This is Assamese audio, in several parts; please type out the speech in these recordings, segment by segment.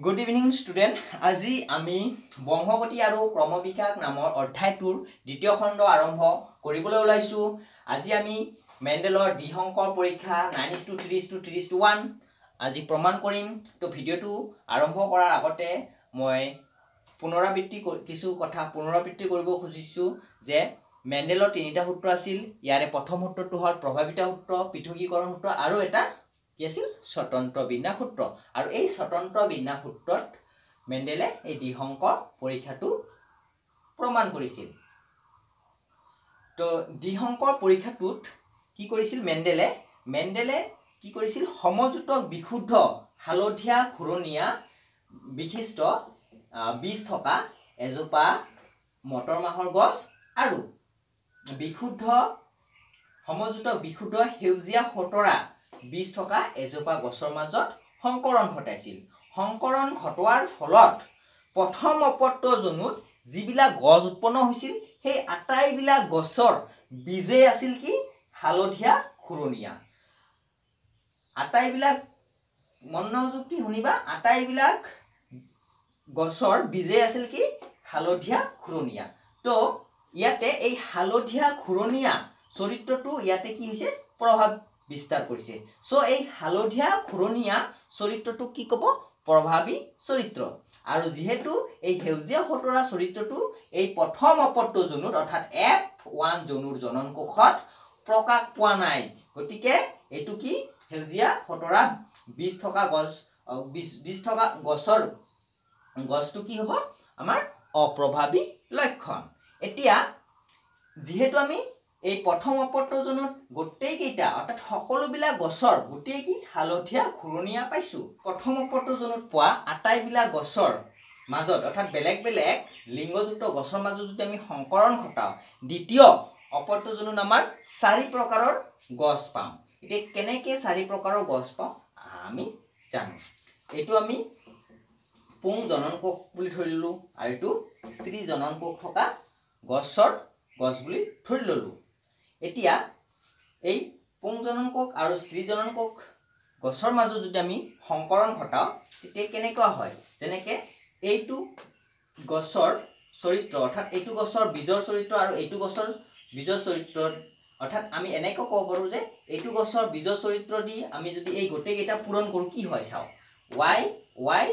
গুড ইভিনিং ষ্টুডেণ্ট, আজি আমি বংশগতি আৰু ক্ৰমবিকাশ নামৰ অধ্যায়টোৰ দ্বিতীয় খণ্ড আৰম্ভ কৰিবলৈ ওলাইছোঁ। আজি আমি মেণ্ডেলৰ দ্বিসংকৰ পৰীক্ষা 9:3:3:1 আজি প্ৰমাণ কৰিম। তো ভিডিঅ'টো আৰম্ভ কৰাৰ আগতে মই পুনৰাবৃত্তি কিছু কথা পুনৰাবৃত্তি কৰিব খুজিছোঁ যে মেণ্ডেলৰ তিনিটা সূত্ৰ আছিল। ইয়াৰে প্ৰথম সূত্ৰটো হ'ল প্ৰভাৱিত সূত্ৰ, পৃথকীকৰণ সূত্ৰ আৰু এটা কি আছিল স্বতন্ত্ৰ বিন্যাস সূত্ৰ। আৰু এই স্বতন্ত্ৰ বিন্যাস সূত্ৰত মেণ্ডেলে এই দ্বিসংকৰ পৰীক্ষাটো প্ৰমাণ কৰিছিল। তো দ্বিসংকৰ পৰীক্ষাটোত কি কৰিছিল মেণ্ডেলে? মেণ্ডেলে কি কৰিছিল, সমযোতক বিশুদ্ধ হালধীয়া ঘূৰণীয়া বিশিষ্ট বীজ থকা এজোপা মটৰ মাহৰ গছ আৰু বিশুদ্ধ সমযোতক বিশুদ্ধ সেউজীয়া শতৰা বীজ থকা এজোপা গছৰ মাজত সংকৰণ ঘটাইছিল। সংকৰণ ঘটোৱাৰ ফলত প্ৰথম অপত্যজনুত যিবিলাক গছ উৎপন্ন হৈছিল সেই আটাইবিলাক গছৰ বীজেই আছিল কি হালধীয়া ঘূৰণীয়া। আটাইবিলাক মনোযুক্তি শুনিবা, আটাইবিলাক গছৰ বীজেই আছিল কি হালধীয়া ঘূৰণীয়া। তো ইয়াতে এই হালধীয়া ঘূৰণীয়া চৰিত্ৰটো ইয়াতে কি হৈছে, প্ৰভাৱ বিস্তাৰ কৰিছে। চ' এই হালধীয়া ঘূৰণীয়া চৰিত্ৰটো কি ক'ব, প্ৰভাৱী চৰিত্ৰ। আৰু যিহেতু এই সেউজীয়া শতৰা চৰিত্ৰটো এই প্ৰথম অপত্যজনুত অৰ্থাৎ F1 জনুৰ জনন কোষত প্ৰকাশ পোৱা নাই, গতিকে এইটো কি সেউজীয়া শতৰা বীজ থকা গছ, বীজ থকা গছৰ গছটো কি হ'ব আমাৰ অপ্ৰভাৱী লক্ষণ। এতিয়া যিহেতু আমি এই প্ৰথম অপত্যজনুত গোটেইকেইটা অৰ্থাৎ সকলোবিলাক গছৰ গোটেই কি হালধীয়া ঘূৰণীয়া পাইছোঁ, প্ৰথম অপত্যজনুত পোৱা আটাইবিলাক গছৰ মাজত অৰ্থাৎ বেলেগ বেলেগ লিংগযুক্ত গছৰ মাজত যদি আমি সংকৰণ ঘটাওঁ, দ্বিতীয় অপত্যজনুত আমাৰ চাৰি প্ৰকাৰৰ গছ পাম। এতিয়া কেনেকৈ চাৰি প্ৰকাৰৰ গছ পাওঁ আমি জানো। এইটো আমি পুং জনন কোষ বুলি ধৰি ল'লোঁ আৰু এইটো স্ত্ৰী জনন কোষ থকা গছৰ গছ বুলি ধৰি ল'লোঁ। এতিয়া এই পুংজনন কোষ আৰু স্ত্ৰী জনন কোষ গছৰ মাজত যদি আমি সংকৰণ ঘটাওঁ তেতিয়া কেনেকুৱা হয়, যেনেকৈ এইটো গছৰ চৰিত্ৰ অৰ্থাৎ এইটো গছৰ বীজৰ চৰিত্ৰ আৰু এইটো গছৰ বীজৰ চৰিত্ৰ, অৰ্থাৎ আমি এনেকৈ ক'ব পাৰোঁ যে এইটো গছৰ বীজৰ চৰিত্ৰ দি আমি যদি এই গোটেইকেইটা পূৰণ কৰোঁ কি হয় চাওঁ, Y Y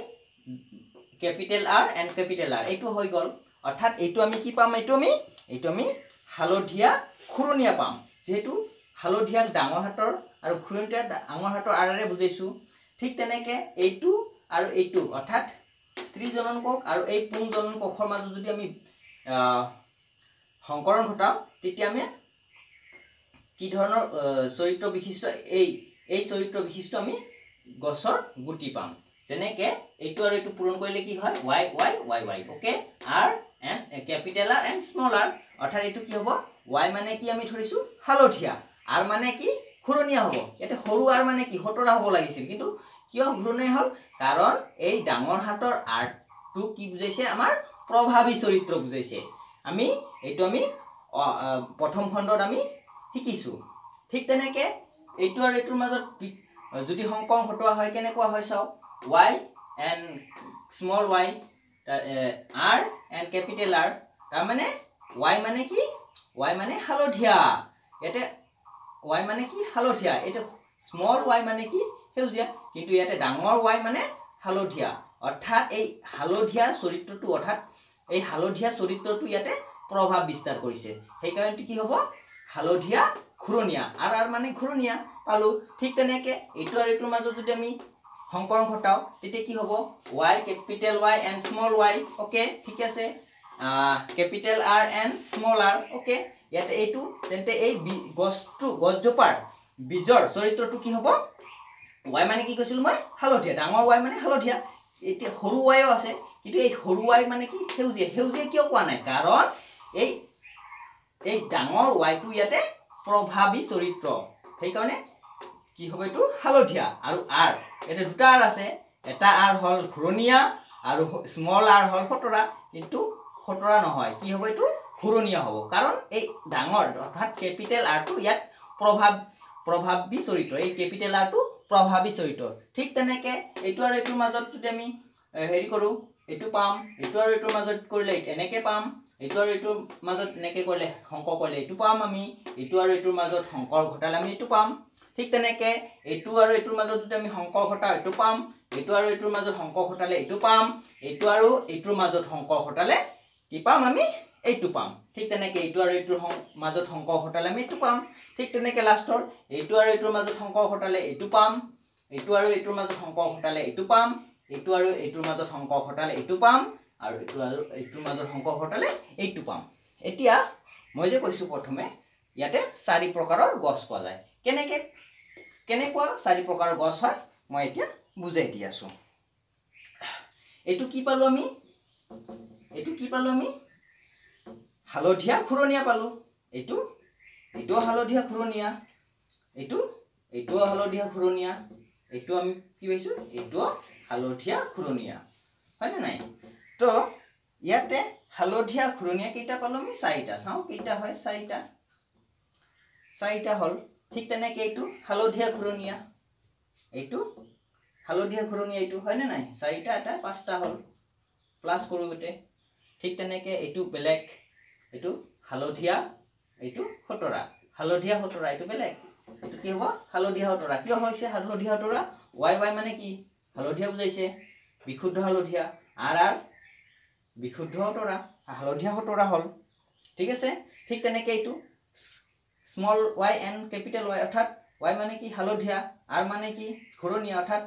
capital R and capital R এইটো হৈ গ'ল। অৰ্থাৎ এইটো আমি কি পাম, এইটো আমি হালধীয়া ঘূৰণীয়া পাম। যিহেতু হালধীয়াক ডাঙৰ হাতৰ আৰু ঘূৰণীয়া ডাঙৰ হাতৰ আৰেৰে বুজাইছোঁ। ঠিক তেনেকৈ এইটো আৰু এইটো অৰ্থাৎ স্ত্ৰী জনন কোষ আৰু এই পুং জনন কোষৰ মাজত যদি আমি সংকৰণ ঘটাওঁ তেতিয়া আমি কি ধৰণৰ চৰিত্ৰ বিশিষ্ট এই চৰিত্ৰ বিশিষ্ট আমি গছৰ গুটি পাম। যেনেকৈ এইটো আৰু এইটো পূৰণ কৰিলে কি হয়, Y Y Y Y, okay, R and capital R and small R. অৰ্থাৎ এইটো কি হ'ব, ৱাই মানে কি আমি ধৰিছোঁ হালধীয়া, আৰ মানে কি ঘূৰণীয়া হ'ব। ইয়াতে সৰু আৰ মানে কি শতৰা হ'ব লাগিছিল, কিন্তু কিয় ঘূৰণীয়া হ'ল, কাৰণ এই ডাঙৰ হাতৰ আৰটো কি বুজাইছে, আমাৰ প্ৰভাৱী চৰিত্ৰ বুজাইছে। আমি এইটো আমি প্ৰথম খণ্ডত আমি শিকিছোঁ। ঠিক তেনেকৈ এইটো আৰু এইটোৰ মাজত যদি সংকৰণ ঘটোৱা হয় কেনেকুৱা হয় চাওঁ, Y and small Y, R and capital R, তাৰমানে ৱাই মানে কি, ৱাই মানে হালধীয়া, ইয়াতে ৱাই মানে কি হালধীয়া, এইটো স্মল ৱাই মানে কি সেউজীয়া, কিন্তু ইয়াতে ডাঙৰ ৱাই মানে হালধীয়া। অৰ্থাৎ এই হালধীয়া চৰিত্ৰটো অৰ্থাৎ এই হালধীয়া চৰিত্ৰটো ইয়াতে প্ৰভাৱ বিস্তাৰ কৰিছে, সেইকাৰণে কি হ'ব হালধীয়া ঘূৰণীয়া, আৰ আৰ মানে ঘূৰণীয়া পালোঁ। ঠিক তেনেকৈ এইটো আৰু এইটোৰ মাজত যদি আমি সংকৰণ ঘটাওঁ তেতিয়া কি হ'ব, Y capital Y and small Y, okay ঠিক আছে, capital R and small R, okay. ইয়াতে এইটো তেন্তে এই গছটো গছজোপাৰ বীজৰ চৰিত্ৰটো কি হ'ব, ৱাই মানে কি কৈছিলোঁ মই হালধীয়া, ডাঙৰ ৱাই মানে হালধীয়া, এতিয়া সৰু ৱাইও আছে কিন্তু এই সৰু ৱাই মানে কি সেউজীয়া। সেউজীয়া কিয় কোৱা নাই, কাৰণ এই ডাঙৰ ৱাইটো ইয়াতে প্ৰভাৱী চৰিত্ৰ, সেইকাৰণে কি হ'ব এইটো হালধীয়া। আৰু আৰ ইয়াতে দুটা আৰ আছে, এটা আৰ হ'ল ঘূৰণীয়া আৰু স্মল আৰ হ'ল শতৰা, কিন্তু শতৰা নহয়, কি হ'ব এইটো ঘূৰণীয়া হ'ব, কাৰণ এই ডাঙৰ অৰ্থাৎ কেপিটেল আৰটো ইয়াত প্ৰভাৱী চৰিত্ৰ, এই কেপিটেল আৰটো প্ৰভাৱী চৰিত্ৰ। ঠিক তেনেকৈ এইটো আৰু এইটোৰ মাজত যদি আমি হেৰি কৰোঁ এইটো পাম, এইটো আৰু এইটোৰ মাজত কৰিলে এনেকৈ পাম, এইটো আৰু এইটোৰ মাজত এনেকৈ কৰিলে সংকৰ কৰিলে এইটো পাম আমি, এইটো আৰু এইটোৰ মাজত সংকৰ ঘটালে আমি এইটো পাম। ঠিক তেনেকৈ এইটো আৰু এইটোৰ মাজত যদি আমি সংকৰ ঘটাওঁ এইটো পাম, এইটো আৰু এইটোৰ মাজত সংকৰ ঘটালে এইটো পাম, এইটো আৰু এইটোৰ মাজত সংকৰ ঘটালে কি পাম আমি এইটো পাম। ঠিক তেনেকৈ এইটো আৰু এইটোৰ মাজত সংকৰ ঘটালে আমি এইটো পাম। ঠিক তেনেকৈ লাষ্টৰ এইটো আৰু এইটোৰ মাজত সংকৰ ঘটালে এইটো পাম, এইটো আৰু এইটোৰ মাজত সংকৰ ঘটালে এইটো পাম, এইটো আৰু এইটোৰ মাজত সংকৰ ঘটালে এইটো পাম, আৰু এইটো আৰু এইটোৰ মাজত সংকৰ ঘটালে এইটো পাম। এতিয়া মই যে কৈছোঁ প্ৰথমে ইয়াতে চাৰি প্ৰকাৰৰ গছ পোৱা যায়। কেনেকৈ কেনেকুৱা চাৰি প্ৰকাৰৰ গছ হয় মই এতিয়া বুজাই দি আছোঁ। এইটো কি পালোঁ আমি, এইটো কি পালোঁ আমি, হালধীয়া ঘূৰণীয়া পালোঁ। এইটো এইটোও হালধীয়া ঘূৰণীয়া, এইটো এইটোও হালধীয়া ঘূৰণীয়া, এইটো আমি কি পাইছোঁ, এইটোও হালধীয়া ঘূৰণীয়া, হয়নে নাই? তো ইয়াতে হালধীয়া ঘূৰণীয়া কেইটা পালোঁ আমি, চাৰিটা। চাওঁ কেইটা হয়, চাৰিটা, চাৰিটা হ'ল। ঠিক তেনেকৈ এইটো হালধীয়া ঘূৰণীয়া, এইটো হালধীয়া ঘূৰণীয়া, এইটো হয়নে নাই, চাৰিটা এটা পাঁচটা হ'ল, প্লাছ কৰোঁ গোটেই। ঠিক তেনেকৈ এইটো বেলেগ, এইটো হালধীয়া, এইটো শতৰা, হালধীয়া শতৰা, এইটো বেলেগ, এইটো কি হ'ব হালধীয়া শতৰা। কিয় হৈছে হালধীয়া শতৰা? ৱাই ৱাই মানে কি, হালধীয়া বুজাইছে, বিশুদ্ধ হালধীয়া, আৰ আৰ বিশুদ্ধ শতৰা, হালধীয়া শতৰা হ'ল। ঠিক আছে। ঠিক তেনেকৈ এইটো small Y and capital Y, অৰ্থাৎ ৱাই মানে কি হালধীয়া, আৰ মানে কি ঘূৰণীয়া, অৰ্থাৎ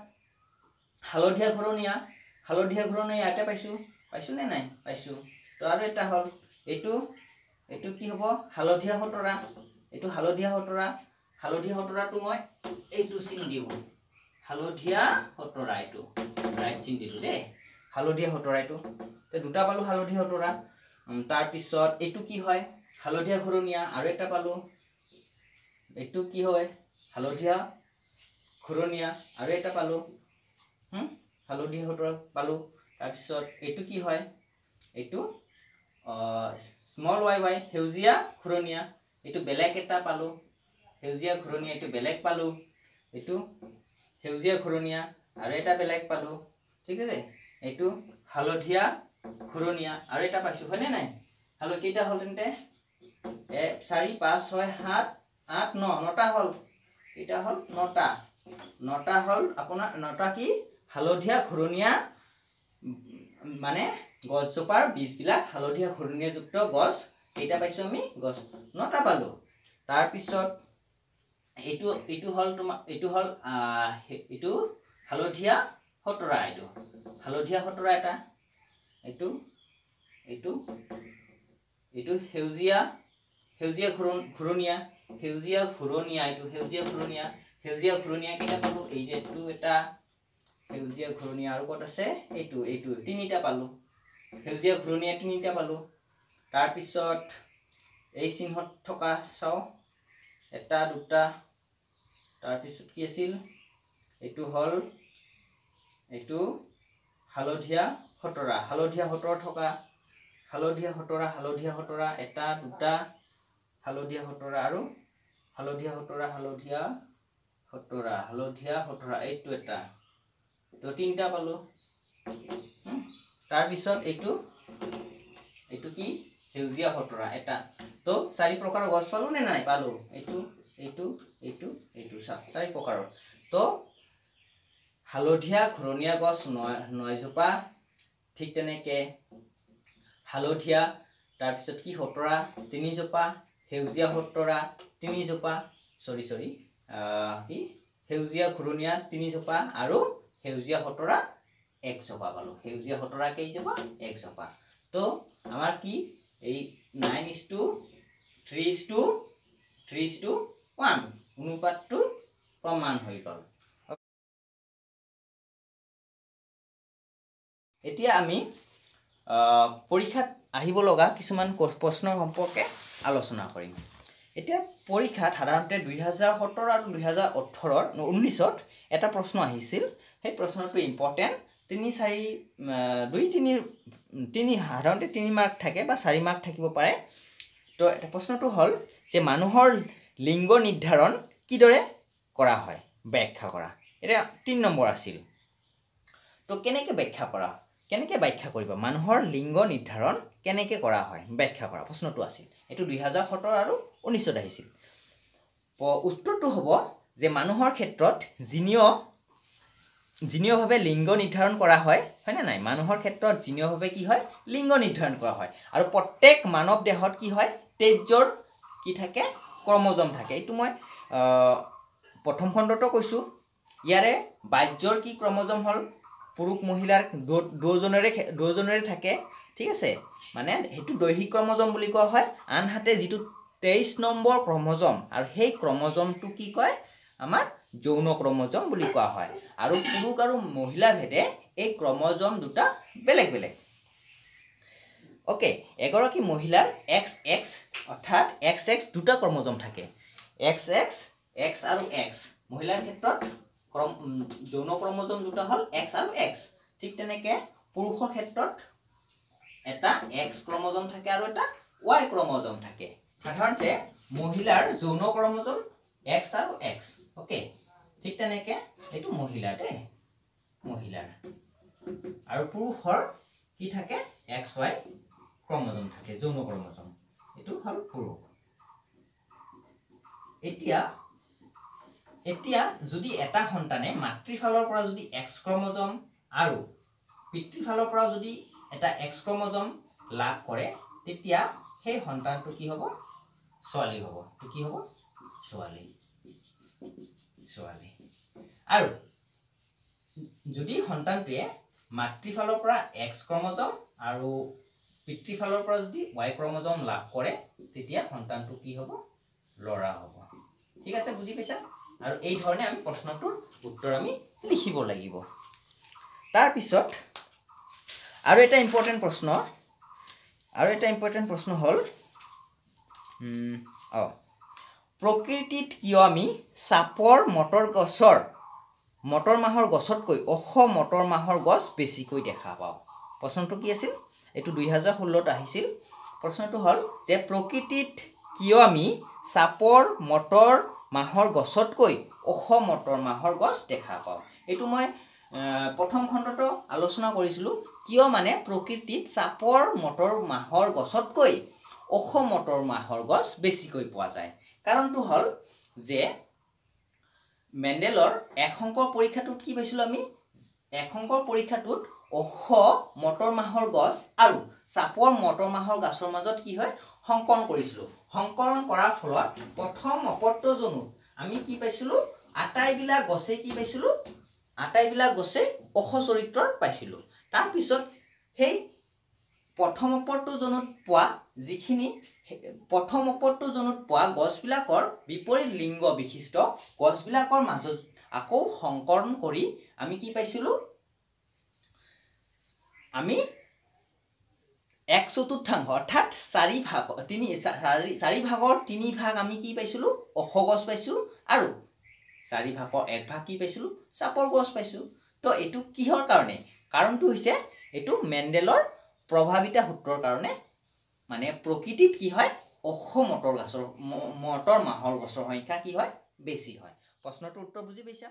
হালধীয়া ঘূৰণীয়া, হালধীয়া ঘূৰণীয়া ইয়াতে পাইছোঁ, পাইছোঁ নে নাই, পাইছোঁ। তো আৰু এটা হ'ল এইটো, এইটো কি হ'ব হালধীয়া শতৰা, এইটো হালধীয়া শতৰা, হালধীয়া শতৰাটো মই এইটো চিন দিওঁ, হালধীয়া শতৰা, এইটো ৰাইট চিন দিলোঁ দেই, হালধীয়া শতৰা এইটো। তো দুটা পালোঁ হালধীয়া শতৰা। তাৰপিছত এইটো কি হয় হালধীয়া ঘূৰণীয়া, আৰু এটা পালোঁ, এইটো কি হয় হালধীয়া ঘূৰণীয়া, আৰু এটা পালোঁ, হালধীয়া শতৰা পালোঁ। তাৰপিছত এইটো কি হয়, এইটো স্মল ৱাই ৱাই সেউজীয়া ঘূৰণীয়া, এইটো বেলেগ এটা পালোঁ, সেউজীয়া ঘূৰণীয়া এইটো বেলেগ পালোঁ, এইটো সেউজীয়া ঘূৰণীয়া আৰু এটা বেলেগ পালোঁ। ঠিক আছে। এইটো হালধীয়া ঘূৰণীয়া আৰু এটা পাইছোঁ, হয়নে নাই? হালধীয়া কেইটা হ'ল তেন্তে, 1 4 5 6 7 8 9, নটা হ'ল। কেইটা হ'ল, নটা, নটা হ'ল আপোনাৰ নটা কি হালধীয়া ঘূৰণীয়া, মানে গছজোপাৰ বীজবিলাক হালধীয়া ঘূৰণীয়াযুক্ত গছ কেইটা পাইছোঁ আমি, গছ নটা পালোঁ। তাৰপিছত এইটো, এইটো হ'ল তোমাৰ, এইটো হ'ল এইটো হালধীয়া শতৰা, এইটো হালধীয়া শতৰা এটা, এইটো এইটো এইটো সেউজীয়া, সেউজীয়া ঘূৰণীয়া, সেউজীয়া ঘূৰণীয়া, এইটো সেউজীয়া ঘূৰণীয়া, সেউজীয়া ঘূৰণীয়া কেইটা পালোঁ, এই যে এইটো এটা সেউজীয়া ঘূৰণীয়া, আৰু ক'ত আছে এইটো, এইটো তিনিটা পালোঁ, সেউজীয়া ঘূৰণীয়া তিনিটা পালোঁ। তাৰপিছত এই চিহ্নত থকা চাওঁ, এটা দুটা, তাৰপিছত কি আছিল, এইটো হ'ল এইটো হালধীয়া শতৰা, হালধীয়া শতৰা থকা, হালধীয়া শতৰা, হালধীয়া শতৰা, এটা দুটা হালধীয়া শতৰা, আৰু হালধীয়া শতৰা, হালধীয়া শতৰা, হালধীয়া শতৰা, এইটো এটা, তো তিনিটা পালোঁ। তাৰপিছত এইটো, এইটো কি সেউজীয়া শতৰা এটা। তো চাৰি প্ৰকাৰৰ গছ পালোঁ নে নাই, পালোঁ, এইটো এইটো এইটো এইটো, চাওক চাৰি প্ৰকাৰৰ। তো হালধীয়া ঘূৰণীয়া গছ নয়জোপা, ঠিক তেনেকৈ হালধীয়া, তাৰপিছত কি শতৰা তিনিজোপা, সেউজীয়া শতৰা তিনিজোপা, চৰি চৰি কি সেউজীয়া ঘূৰণীয়া তিনিজোপা, আৰু সেউজীয়া শতৰা একজোপা পালোঁ। সেউজীয়া শতৰা কেইজোপা, একজোপা। তো আমাৰ কি এই 9:3:3:1 অনুপাতটো প্ৰমাণ হৈ গ'ল। এতিয়া আমি পৰীক্ষাত আহিব লগা কিছুমান প্ৰশ্নৰ সম্পৰ্কে আলোচনা কৰিম। এতিয়া পৰীক্ষাত সাধাৰণতে 2017 আৰু 2018-19ত এটা প্ৰশ্ন আহিছিল। সেই প্ৰশ্নটো ইম্পৰ্টেণ্ট, 3 4 2 3 3 সাধাৰণতে 3 মাৰ্ক থাকে বা 4 মাৰ্ক থাকিব পাৰে। তো এটা প্ৰশ্নটো হ'ল যে মানুহৰ লিংগ নিৰ্ধাৰণ কিদৰে কৰা হয় ব্যাখ্যা কৰা। এতিয়া 3 নম্বৰ আছিল। তো কেনেকৈ ব্যাখ্যা কৰা, কেনেকৈ ব্যাখ্যা কৰিবা মানুহৰ লিংগ নিৰ্ধাৰণ কেনেকৈ কৰা হয়, ব্যাখ্যা কৰা প্ৰশ্নটো আছিল। এইটো 2017 আৰু 19ত আহিছিল। উত্তৰটো হ'ব যে মানুহৰ ক্ষেত্ৰত জিনীয়ভাৱে লিংগ নিৰ্ধাৰণ কৰা হয়, হয়নে নাই? মানুহৰ ক্ষেত্ৰত জিনীয়ভাৱে কি হয়, লিংগ নিৰ্ধাৰণ কৰা হয়। আৰু প্ৰত্যেক মানৱ দেহত কি হয়, তেজৰ কি থাকে, ক্ৰমজম থাকে। এইটো মই প্ৰথম খণ্ডতো কৈছোঁ। ইয়াৰে বাহ্যৰ কি ক্ৰমজম হ'ল, পুৰুষ মহিলাৰ দুয়োজনৰে থাকে, ঠিক আছে, মানে সেইটো দৈহিক ক্ৰমজম বুলি কোৱা হয়। আনহাতে যিটো 23 নম্বৰ ক্ৰমজম, আৰু সেই ক্ৰমজমটো কি কয়, আমাক যৌন ক্ৰমজম বুলি কোৱা হয়। আৰু পুৰুষ আৰু মহিলা ভেদে এই ক্ৰমজম দুটা বেলেগ বেলেগ। অ'কে, এগৰাকী মহিলাৰ এক্স এক্স অৰ্থাৎ এক্স এক্স দুটা ক্ৰমজম থাকে, এক্স এক্স এক্স আৰু এক্স। মহিলাৰ ক্ষেত্ৰত যৌন ক্ৰমজম দুটা হ'ল এক্স আৰু এক্স। ঠিক তেনেকৈ পুৰুষৰ ক্ষেত্ৰত এটা এক্স ক্ৰমজম থাকে আৰু এটা ৱাই ক্ৰমজম থাকে। সাধাৰণতে মহিলাৰ যৌন ক্ৰমজম এক্স আৰু এক্স। অ'কে, ঠিক তেনেকৈ এইটো মহিলাৰ দেই, মহিলাৰ। আৰু পুৰুষৰ কি থাকে, এক্স ৱাই ক্ৰমজম থাকে, যৌন ক্ৰমজম। এইটো হ'ল পুৰুষ। এতিয়া এতিয়া যদি এটা সন্তানে মাতৃফালৰ পৰা যদি এক্স ক্ৰমজম আৰু পিতৃফালৰ পৰা যদি এটা এক্স ক্ৰমজম লাভ কৰে, তেতিয়া সেই সন্তানটো কি হ'ব, ছোৱালী হ'ব। এইটো কি হ'ব, ছোৱালী, ছোৱালী। আৰু যদি সন্তানটোৱে মাতৃফালৰ পৰা এক্স ক্ৰমজম আৰু পিতৃফালৰ পৰা যদি ৱাই ক্ৰমজম লাভ কৰে, তেতিয়া সন্তানটো কি হ'ব, ল'ৰা হ'ব। ঠিক আছে, বুজি পাইছা? আৰু এই ধৰণে আমি প্ৰশ্নটোৰ উত্তৰ আমি লিখিব লাগিব। তাৰপিছত আৰু এটা ইম্পৰ্টেণ্ট প্ৰশ্ন, আৰু এটা ইম্পৰ্টেণ্ট প্ৰশ্ন হ'ল প্ৰকৃতিত কিয় আমি চাপৰ মটৰ গছৰ মটৰ মাহৰ গছতকৈ ওখ মটৰ মাহৰ গছ বেছিকৈ দেখা পাওঁ? প্ৰশ্নটো কি আছিল? এইটো 2016ত আহিছিল। প্ৰশ্নটো হ'ল যে প্ৰকৃতিত কিয় আমি চাপৰ মটৰ মাহৰ গছতকৈ ওখ মটৰ মাহৰ গছ দেখা পাওঁ? এইটো মই প্ৰথম খণ্ডতো আলোচনা কৰিছিলোঁ। কিয় মানে প্ৰকৃতিত চাপৰ মটৰ মাহৰ গছতকৈ ওখ মটৰ মাহৰ গছ বেছিকৈ পোৱা যায়? কাৰণটো হ'ল যে মেণ্ডেলৰ এক সংকৰ পৰীক্ষাটোত কি পাইছিলোঁ আমি? এক সংকৰ পৰীক্ষাটোত ওখ মটৰ মাহৰ গছ আৰু চাপৰ মটৰ মাহৰ গছৰ মাজত কি হয়, সংকৰণ কৰিছিলোঁ। সংকৰণ কৰাৰ ফলত প্ৰথম অপত্যজনুত আমি কি পাইছিলোঁ? আটাইবিলাক গছে কি পাইছিলোঁ? আটাইবিলাক গছে ওখ চৰিত্ৰৰ পাইছিলোঁ। তাৰপিছত সেই প্ৰথম অপত্যজনুত পোৱা যিখিনি প্ৰথম অপত্যজনুত পোৱা গছবিলাকৰ বিপৰীত লিংগ বিশিষ্ট গছবিলাকৰ মাজত আকৌ সংকৰণ কৰি আমি কি পাইছিলোঁ? আমি 1/4 অৰ্থাৎ চাৰি ভাগৰ তিনি ভাগ আমি কি পাইছিলোঁ? ওখ গছ পাইছোঁ আৰু 4 ভাগৰ 1 ভাগ কি পাইছিলোঁ? চাপৰ গছ পাইছোঁ। তো এইটো কিহৰ কাৰণে? কাৰণটো হৈছে এইটো মেণ্ডেলৰ প্ৰভাৱিতা সূত্ৰৰ কাৰণে। মানে প্ৰকৃতিত কি হয়, ওখ মটৰ মাহৰ গছৰ সংখ্যা কি হয়, বেছি হয়। প্ৰশ্নটোৰ উত্তৰ বুজি পাইছা?